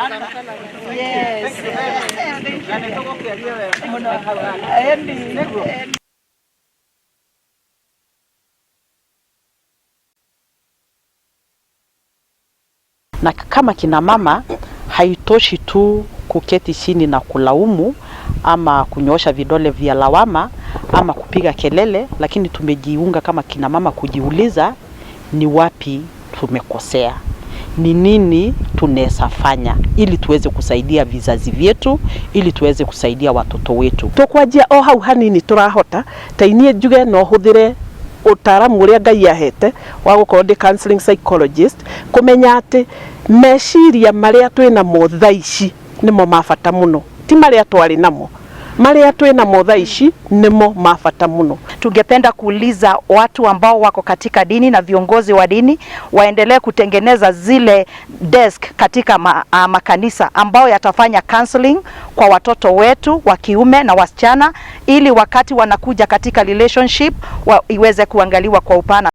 Yes. Na nĩ tũgũkĩaria wega. Mũno. Eni. Na kama kina mama haitoshi tu kuketi chini na kulaumu ama kunyoosha vidole vya lawama ama kupiga kelele, lakini tumejiunga kama kina mama kujiuliza ni wapi tumekosea, ni nini tunaweza fanya ili tuweze kusaidia vizazi vyetu, ili tuweze kusaidia watoto wetu. Tukwanjia o hau hanini turahota ta inie njuge no huthire utaaramu uria Ngai ahete wa gukorwo ndi counseling psychologist kumenya ati meciria maria twinamo thaa ici nimo ma bata muno, ti maria twari namo, maria twinamo thaa ici nimo ma bata muno. Tungependa kuuliza watu ambao wako katika dini na viongozi wa dini waendelee kutengeneza zile desk katika makanisa ambao yatafanya counseling kwa watoto wetu wa kiume na wasichana, ili wakati wanakuja katika relationship iweze kuangaliwa kwa upana.